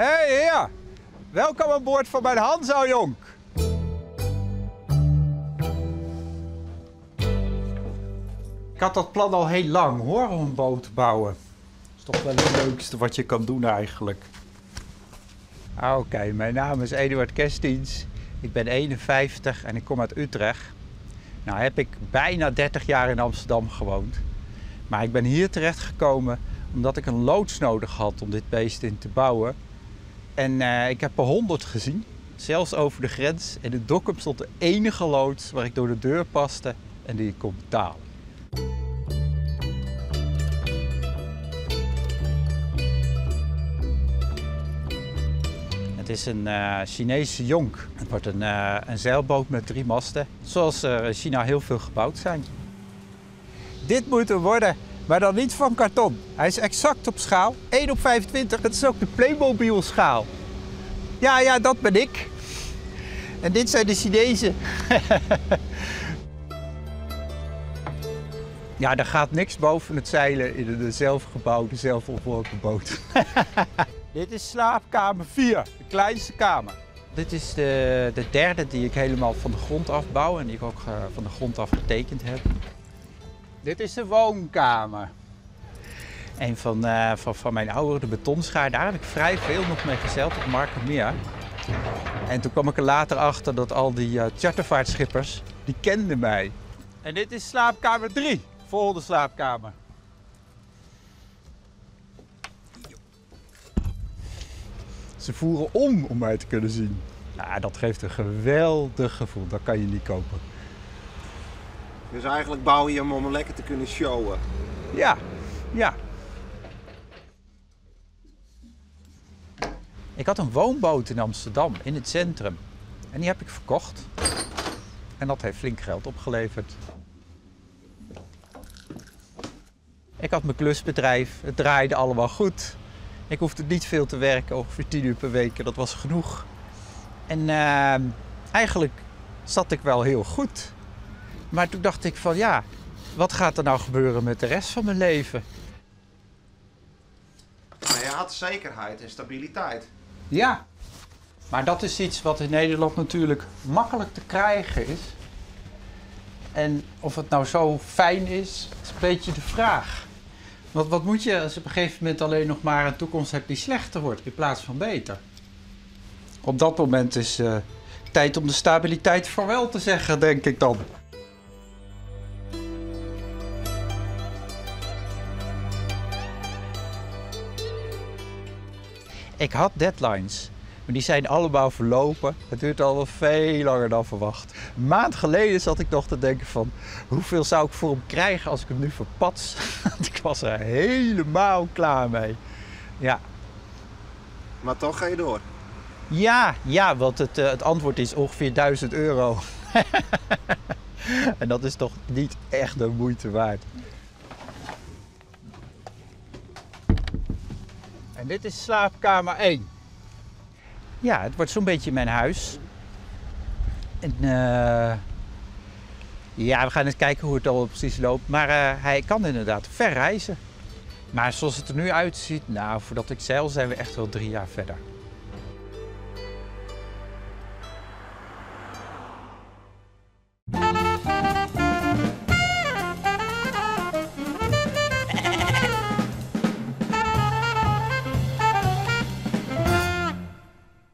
Hey heer, welkom aan boord van mijn Hansa-jonk. Ik had dat plan al heel lang hoor, om een boot te bouwen. Dat is toch wel het leukste wat je kan doen eigenlijk. Oké, mijn naam is Eduard Kerstiens. Ik ben 51 en ik kom uit Utrecht. Nou heb ik bijna 30 jaar in Amsterdam gewoond. Maar ik ben hier terechtgekomen omdat ik een loods nodig had om dit beest in te bouwen. En ik heb er 100 gezien, zelfs over de grens. En in Dokkum stond de enige loods waar ik door de deur paste en die ik kon betalen. Het is een Chinese jonk. Het wordt een zeilboot met 3 masten, zoals er in China heel veel gebouwd zijn. Dit moet er worden, maar dan niet van karton. Hij is exact op schaal, 1 op 25. Dat is ook de Playmobil schaal. Ja, ja, dat ben ik. En dit zijn de Chinezen. Ja, daar gaat niks boven het zeilen in een zelfgebouwde, zelfontworpen boot. Dit is slaapkamer 4, de kleinste kamer. Dit is de derde die ik helemaal van de grond afbouw en die ik ook van de grond af getekend heb. Dit is de woonkamer. Een van mijn ouderen, de betonschaar, daar heb ik vrij veel nog mee gezeild op Markermeer. En toen kwam ik er later achter dat al die chartervaartschippers, die kenden mij. En dit is slaapkamer 3, volgende slaapkamer. Ze voeren om mij te kunnen zien. Nou, dat geeft een geweldig gevoel, dat kan je niet kopen. Dus eigenlijk bouw je hem om lekker te kunnen showen? Ja, ja. Ik had een woonboot in Amsterdam, in het centrum. En die heb ik verkocht. En dat heeft flink geld opgeleverd. Ik had mijn klusbedrijf, het draaide allemaal goed. Ik hoefde niet veel te werken, ongeveer 10 uur per week, en dat was genoeg. En eigenlijk zat ik wel heel goed. Maar toen dacht ik van ja, wat gaat er nou gebeuren met de rest van mijn leven? Maar je had zekerheid en stabiliteit. Ja, maar dat is iets wat in Nederland natuurlijk makkelijk te krijgen is. En of het nou zo fijn is, is een beetje de vraag. Want wat moet je als je op een gegeven moment alleen nog maar een toekomst hebt die slechter wordt in plaats van beter? Op dat moment is tijd om de stabiliteit vaarwel te zeggen, denk ik dan. Ik had deadlines, maar die zijn allemaal verlopen. Het duurt al wel veel langer dan verwacht. Een maand geleden zat ik nog te denken van, hoeveel zou ik voor hem krijgen als ik hem nu verpats? Want ik was er helemaal klaar mee. Ja. Maar toch ga je door? Ja, ja, want het antwoord is ongeveer 1000 euro. En dat is toch niet echt de moeite waard. En dit is slaapkamer 1. Ja, het wordt zo'n beetje mijn huis. En ja, we gaan eens kijken hoe het al precies loopt. Maar hij kan inderdaad ver reizen. Maar zoals het er nu uitziet, voordat ik zeil zijn we echt wel 3 jaar verder.